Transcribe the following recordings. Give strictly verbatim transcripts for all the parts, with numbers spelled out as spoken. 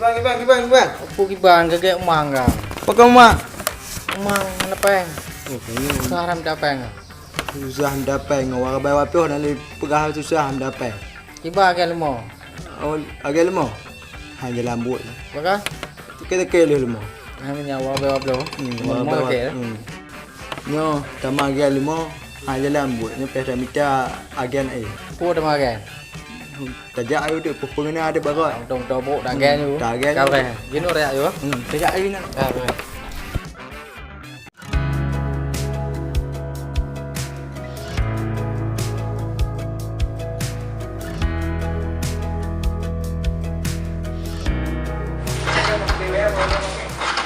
Kiban, kiban, kiban, kiban. Apa kiban? Kagèt umang ka. Pakon umang? Umang hana péng. Oh, kayaknya. Susah hana péng. Susah hana péng. Awak rabai waploh nak lé peugah susah hana péng. Kiban agèt leumo. Oh, agèt leumo? Hai jalan buet. Baka? Teuke-teuke lé leumo. Hana nyawa rabai waploh. Hmm, leumo rabai teuke, wap-, ya? Hmm. Nyoe, tamah agèt leumo, hai jalan buet. Nyoe payah tamita agen, eh. Peue tamah agen? Tajak ayu tu, peue-peue ngeuna ada bagot. Tong-tong bok, tak agen tu. Hmm, tak agen tu. Kau deh. Gini raya ayu. Hmm, tajak ayu nak. Ah, boleh.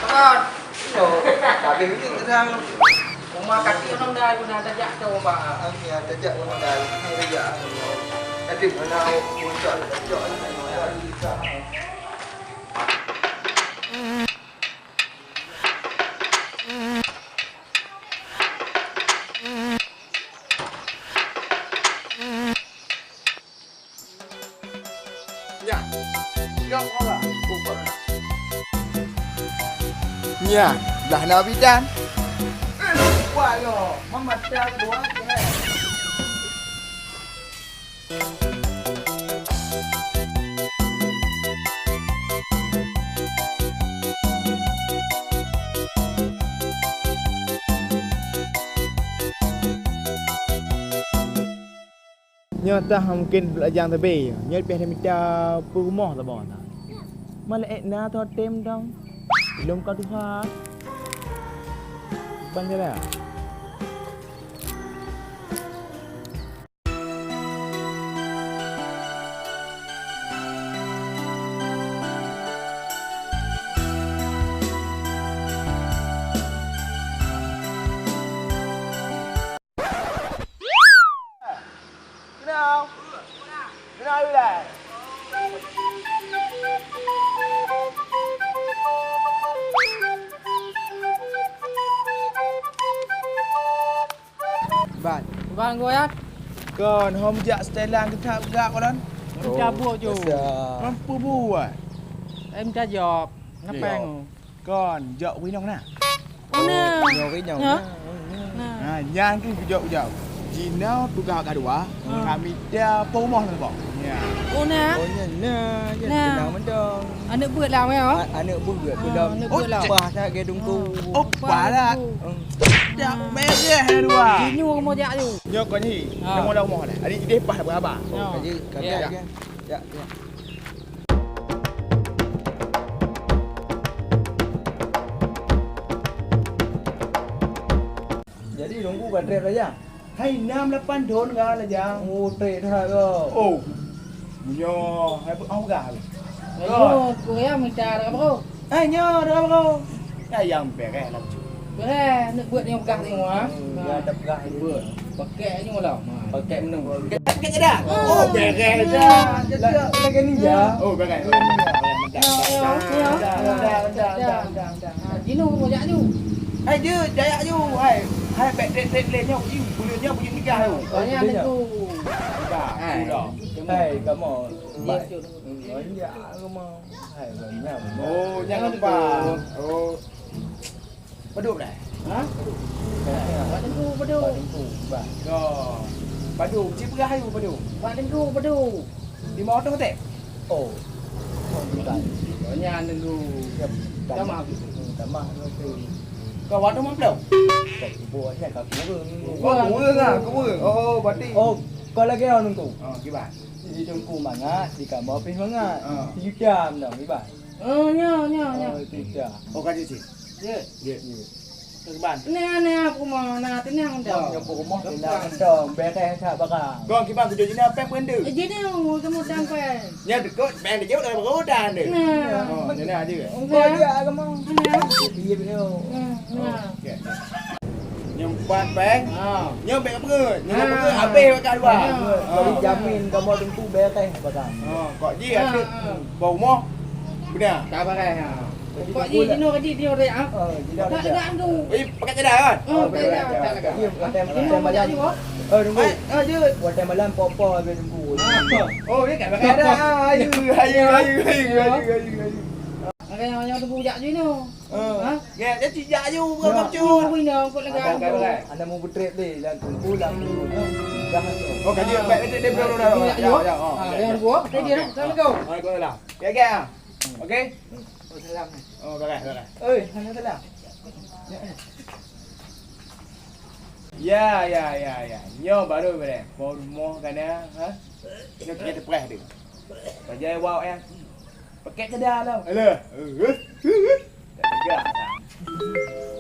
Abang. Yo, habis ni keudang. Uma kaki orang dah guna tajak tu, Pak. Ah, ya, tajak orang dah. Tajak. Tadi mana puncak tajak. Nyan. Nyan, blah na bidan. Wah, yo, mama dah dua. Nyoe tah mungken beuajang sabe. Nyoe pih mita peurumoh saboh tah. Malaikat na tho tem dong. Lom ka tuha. Ban jalan. Kenal? Kenal, Yulai? Ban. Bang, gua ya? Kon, hom jak setelan kita gak, kon. Minta buat je. Biasa. Mampu buat. Eh, minta jawab. Kenapa yang? Kon, jok winong na. Oh, na. Winong, winong. Ya. Na. Na, nyan kan jok, jok. Jinoe tugaih ka dua. Ha. Kami dia perumoh tu, Bang. Ya. Oh, na. Oh, na, na. Ya, na. Kenal mendong. Aneuk beuet lah, weh, oh. A-, aneuk beuet, ah, belum. Aneuk beuet lah. Opah tak ke dungku. Ah. Opah lah. Hmm. Tak merah dah dua. Jinoe mau jak tu. Nyoe kau ni. Ah. Nama dah rumah dah. Adik ideh pah dah berapa? Oh, ya. Kaji, kaji, ya, ya. Ya, ya. Jadi, nunggu baterai saja. Hai, enam lapan thon ka lajang. Oh, trek that ko. Oh. Nyoe, hai, au gah. Ayo, ku ya mita dah, bro. Hai, nyoe dah, bro. Ya, yang beres lah, cu. Beres, nak buat yang peugah tengok, ah. Hmm, ya, ada peugah ni. Buat. Pakai ni malam. Pakai menu. Pakai je dah. Oh, beres dah. Lagi ni ya. Oh, beres. Ya, ya, ya. Dah, dah, dah, dah, dah, dah. Ah, jinoe mau jak ju. Hai, je, jak ju. Hai. Hai, pek trek-trek leh nyoe, buyueng nyoe, buyueng nikah tu. Banyak tu. Dah, hai. Hai, kamu. Yes, tu. Hmm, oh, iya, kamu. Hai, banyak. Oh, jangan lupa. Oh. Padub dah? Ha? Wak Teungku padub. Wak Teungku, bah. Yo. Padub, cit peugah ayu padub. Wak Teungku padub. Di moto teh? Oh. Oh, bukan. Nyan Teungku. Ya, tamah. Tamah tu. Kau waktu mampu? Kau kubur, ya, kau kubur. Oh, kubur lah, kubur. Oh, berarti. Oh, kau lagi orang Teungku? Oh, kiban. Di Teungku mangat, di kamoe pih mangat. Ah. Di Yuda menang, kiban. Oh, nyo, nyo, nyo. Oh, itu dah. Oh, ka jeuet cit? Jeuet. Jeuet. Jeuet. Keuban. Nah, nah, aku mau, nah, tenang dah. Nyoe peurumoh tenang dong, beres that barang. Gong kiban kudu jina pèng peue ndeue? Eh, jina, kamu sampai. Nya dekat, pèng dijawab dalam perutan deh. Nah. Oh, jina aja. Enggak. Enggak, kamu. Nah. Iya, betul. Nah, nah. Oke. Nyoe empat pèng. Ha. Nyoe bèk peue. Nyoe peue habéh bak luwa. Ha. Jadi jamin kamoe Teungku beres barang. Ha, kok ji ada bak rumoh. Beuna. Ka beres, ha. Kok ji jinoe ka ji dia rek, ha. Ha, jinoe tak rek. Ada tu. Eh, pakai cadar kan? Oh, pakai cadar. Jadi, watèe malam. Oh, Teungku. Watèe malam popo habéh Teungku. Oh, dia tak pakai cadar. Ayu, ayu, ayu. Nyang, nyang teungku jak jinoe. Ha? Ya, jadi jak ju bukan. Ina kot lega. Ada, ada, ada. Anda mau betrip deh, dan teungku lam dulu, no. Dah, no. Oh, kaji baik, baik, baik, baik, baik. Ya, ya, oh. Ha, yang dua, tadi dah, assalamualaikum. Waalaikumsalam. Ya, ya. Okey? Oh, salam. Oh, beres, beres. Oi, mana salam? Ya, ya, ya, ya. Nyoe baru beres. Bau rumoh kana, ha? Nyoe kita preh tu. Bajai wak ya. Pakai ceda tau. Alah. Tak tegak.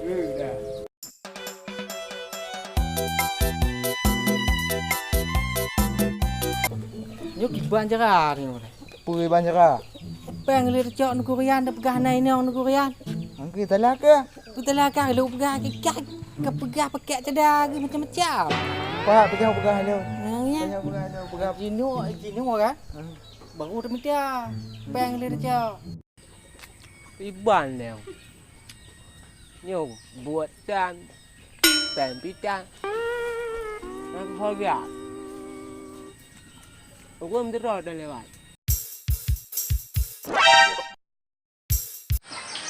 Eh, dah. Nyoe kiban jera ni. Peue ban jera? Péng lé teucok Teungku Rian, teupeugah na inong Teungku Rian. Angkeu salah keu? Peue salah kah? Lôn peugah keu kah, ka peugah pakai ceda geuh macam-macam. Pak, peugah-peugah lôn. Nah, ya. Peugah-peugah lôn, peugah. Jinoe, jinoe kan? Hmm. Baru teumita. Péng lé teucok. Iban lé. Nyoe buet tan, péng pih tan. Nang hoyak. Ureueng meudroe dan lewat.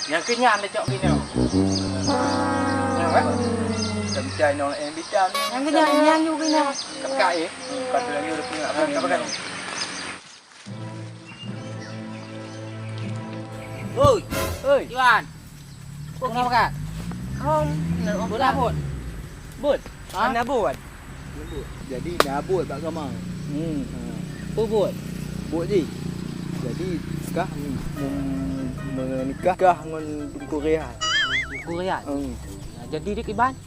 Nyang keu nyan teucok keu nyoe. Nyoe kan? Teucok nyoe, eh, bidan. Nyang keu nyan, nyang keu nyoe. Kakak, eh? Bukan tu lagi, udah punya apa, apa kan? Oi. Oi. Iwan. Kenapa, Kak? Hom, nak buet apa? Buet? Ha? Hana buet. Jadi, na buet bak kama. Hmm. Ha. Peue buet? Buet jih. Jadi, kah mem-, mem-, meunikah kah ngon Teungku Rian. Teungku Rian? Hmm. Nah, jadi dik Iban?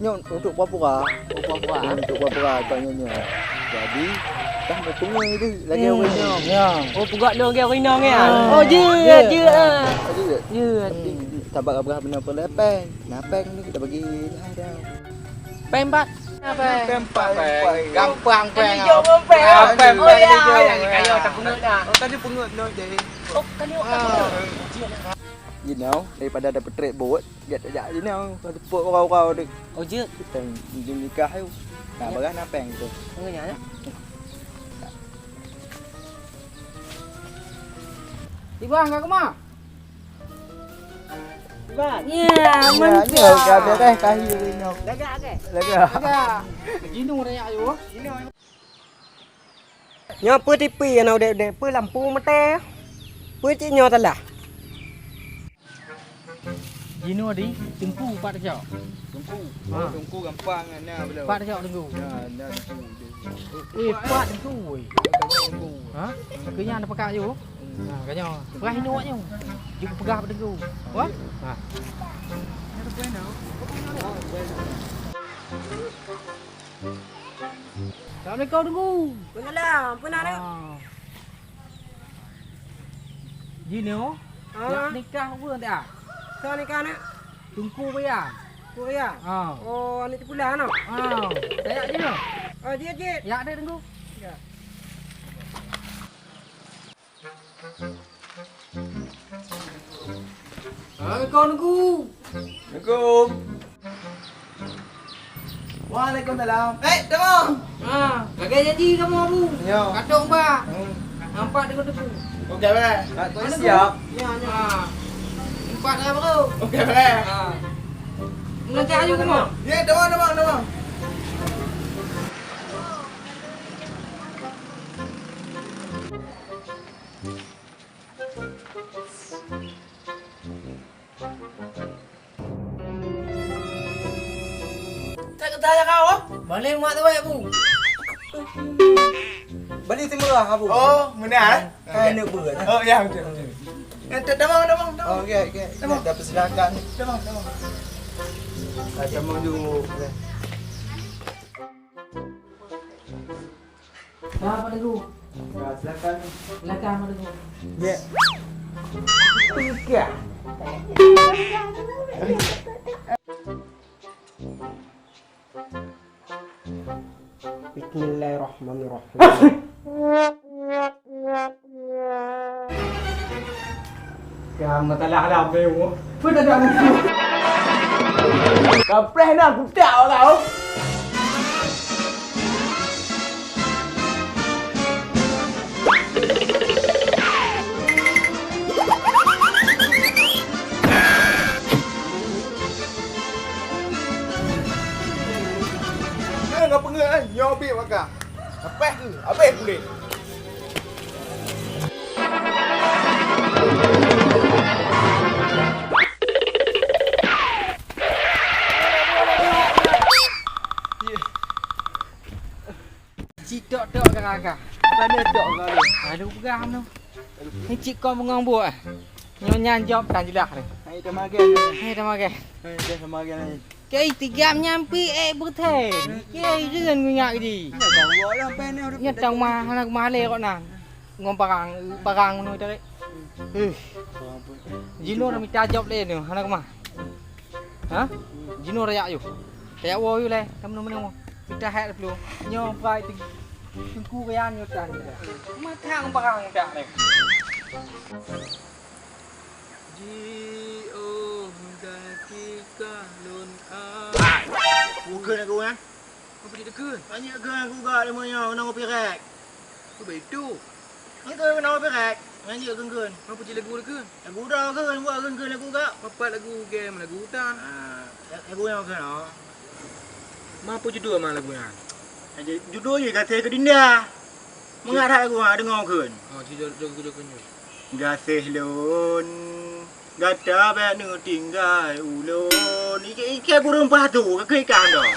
Nyoe untuk pura-pura. Oh, pura-pura. Untuk pura-pura, agaknya nyoe. Jadi, dah meuteumé tu lagi ureueng nyoe. Ya. Oh, peugah lôn lagi ureueng nyoe, ya? Ah. Oh, jeuet, jeuet, ah. Jeuet. Jeuet. Hmm, sabar, sabar, beuna peuleupeng. Nah, péng ni kita bagi lah dah. Péng empat. Péng empat, péng. Gampang, péng. Kan hijau pun péng. Ah, péng, péng hijau. Yang kaya tak pungut dah. Oh, tadi pungut, no, jadi. Oh, tadi tak pungut. You know, daripada ada petrek bot, get jak you know, ada pok orang-orang tu. Oh, jeuet. Kita nikah tu. Nah, barang na péng tu. Enggak, ya. Iban, enggak ke mana? Iban. Ya, ya, mantap. Ni, ka beres, tahi ni. Lagak ke? Lagak. Lagak. Jinu raya ayu. Jinu. Nyoe peue tipi nyang na udeb-udeb, peue lampu meutée? Peue cit nyoe salah? Jinoe di Teungku pat teucok. Teungku. Ha. Oh, Teungku gampang na beuloe. Pat teucok Teungku. Na, na Teungku. Weh, pat Teungku, weh. Teungku. Ha? Keu nyan na peukat ju. Hmm. Ha, ka nyoe. Peugah inong nyoe. Jeuet peugah bak Teungku. Wah? Ha. Assalamualaikum, Teungku. Waalaikumsalam. Peue na, Nek? Ah. Jinoe, ah, jak nikah ureueng dak? Soe nikah, Nek? Teungku Rian. Teungku Rian? Ah. Oh, aneuk Teungku Rian, no? Ah. Tajak jinoe. Oh, jeuet, jeuet. Jak deh, Teungku. Ya. Assalamualaikum, Teungku. Assalamualaikum. Waalaikumsalam. Eh, Tamong. Ha, lagèe janji kamoe, Abu. Ya. Katong ba. Hmm. Nampak deungon Teungku. Okey, baik. Mana siap. Teungku? Ya, ya. Ha. Empat dah, Bro. Okey, baik. Ha. Meulangkah aju kamoe. Ya, Tamong, Tamong, Tamong. Tak kata ya kau, ah? Balik mak tu, eh, Bu. Balik si murah, Bu. Oh, benar, eh? Ah, nak buat, eh? Oh, ya, betul, betul. Eh, tak, tamam, tamam, tamam. Oh, okey, okey. Tamam. Dah persilakan. Tamam, tamam. Ah, tamam dulu. Okey. Dah, Pak Teungku. Ya, silakan. Silakan, Pak Teungku. Ya. Tiga. Bismillahirrahmanirrahim. Ka meusalah lam deungoe. Peue tanda musuh? Kapreh na kutak kau. Ék ulée. Cit tok-tok gara-gara. Mana tok kau ni? Aduh, peugah tu. Ni cit kau bengong buet, eh? Nyoe nyan jaweueb tan jeulaih ni. Hai, tamagah. Hai, tamagah. Hai, dah tamagah ni. Kei tigam nyampi, eh, beuthen. Kei reuen minyak di. Nyoe tahu orang pen ni, udah. Nyoe tahu mah, hana keumah lé kok nan. Ngon parang, parang meunoe tarék. Eh. Jinoe mita jaweueb lé nyoe, hana keumah. Ha? Jinoe rayak yue. Rayak woe yue lé, kamoe meunoe. Mita hek dulu. Nyoe pai teungku rian nyoe tan. Mata ngon parang muda lé. Jiôh gaki kah lôn a. Hai, bukan aku, eh. Apa dia tekan? Tanya ke aku gak lima nyawa, nang kopi rek. Apa itu? Itu nang kopi rek. Nganjik ke keun. Apa cit lagu tekan? Lagu dah keun, buat keun, keun lagu gak. Apa lagu game, lagu hutan? Ah, lagu yang keun, oh. Ma apa judul ma lagu nyan? Judul je Gaséh Keudinda. Mangat that lagu ha, deungoe keun. Oh, judul, judul, judul keun. Gaséh lôn, gata bék neutinggai ulôn. Ike, ike burung patu, keu ikah dah.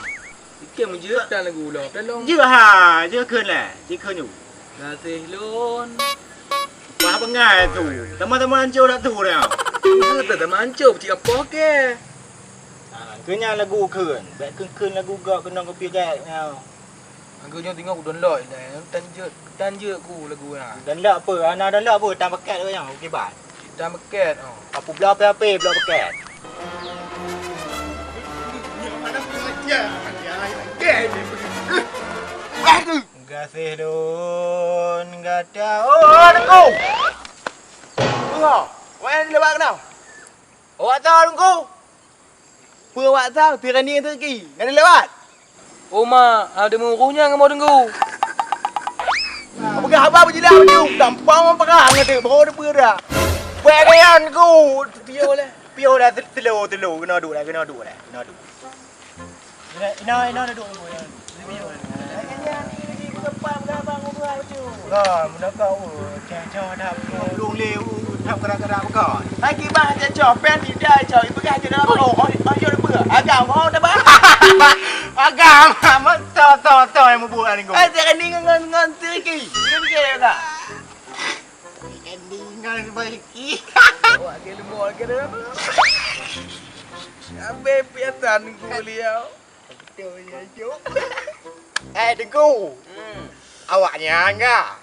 Ike meujeuet tan lagu ulang. Tolong. Jeuet ha, jeuet keun lé, jeuet keun ju. Gaséh lôn. Wah, beungai tu. Teuma-teuma ancô dak tu dah. Itu teuma ancô, cik apa ke? Ha, keunyan lagu keun. Bék keun-keun lagu gak keunong kopi gak nyoe. Aku nyoe tengok ku download dah. Tan jeuet, tan jeuet ku lagu nyan. Download apa? Ana download apa? Tan paket ke nyoe? Okey, bye. Tan paket, oh. Apa bela P H P, bela paket? Gaséh lôn gata. Oh, Teungku! Teungku! Awak nyan lewat keunoe? Awak tho, Teungku! Peue awak tho? Tirani teuki. Nyan lewat? Oh, ma, ada meureuh nyan kamoe Teungku. Peugah haba beujilah beujiôh. Gampang peugah ngon teuk, baru ada peue dah. Buat gaya Teungku. Piôh lah. Piôh lah, telo, telo. Keunoe duek lah, keunoe duek lah, keunoe duek. Ina, ina, ina duduk dulu, ya. Ka, meunaka, oh, cah-cah dah belum lé, oh, dah gerak-gerak bukan. Lagi bang cah-cah, pen tidak cah, ipeugah je dalam oh, oh, oh, yo depa. Agam, oh, dah bang. Agam, amat to, to, to yang membuat ni kau. Eh, jangan ni ngan, ngan, ngan, tinggi. Dia fikir ya tak? Endingan baiki. Awak ke lembut ke dah. Habis piatan ku liau. Betul ya, Cuk. Eh, Teungku. Hmm. Awak nyan ka?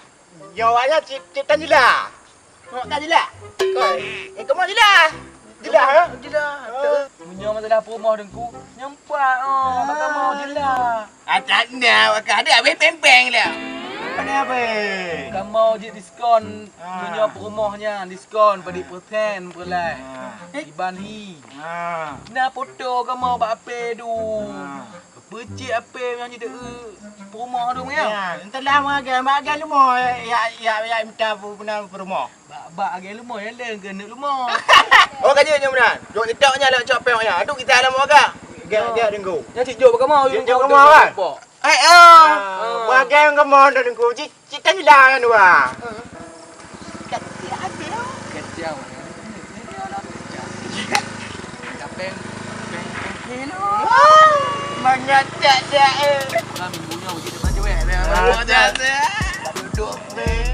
Nyoe awak nyan cit, cit tan jeulaih. Awak ka jeulaih? Koi. Eh, kamoe jeulaih. Jeulaih, ha? Jeulaih. Ha? Meunyoe masalah peurumoh Teungku, nyampak, oh, bak kamoe jeulaih. Ah, tak na, awak ka ada habis peng-peng dah. Apa ni, apa? Kamoe jeuet diskon. Ah. Meunyoe peurumoh nyan diskon padit persen peureulee. Ah. Iban hi. Ah. Na foto kamoe bak H P du. Ah. Peucit H P nyang jiteueu peurumoh tu, ya? Ya, entahlah magai, magai lumoh, ya, ya, ya, minta pu-, puna peurumoh. Bak, bak agak lumoh, ya, leng keuneuk lumoh. Oh, ka jeuet nyoe meunan. Jok TikTok nyan, lewat cok peng nyan. Aduh, kita dalam magai. Gak, gak, Teungku. Nyan cit jok bak kamoe, jok bak kamoe, kan? Eh, ah. Ah. Magai ngon kamoe, Teungku. Cit Cit tan jeulaih nyan dua. Kacau. Kacau. Peng, peng, peng, peng. Mangat dak dak, eh. Orang minggu nyoe uji depan cewek. Ah, dak dak. Duduk peng.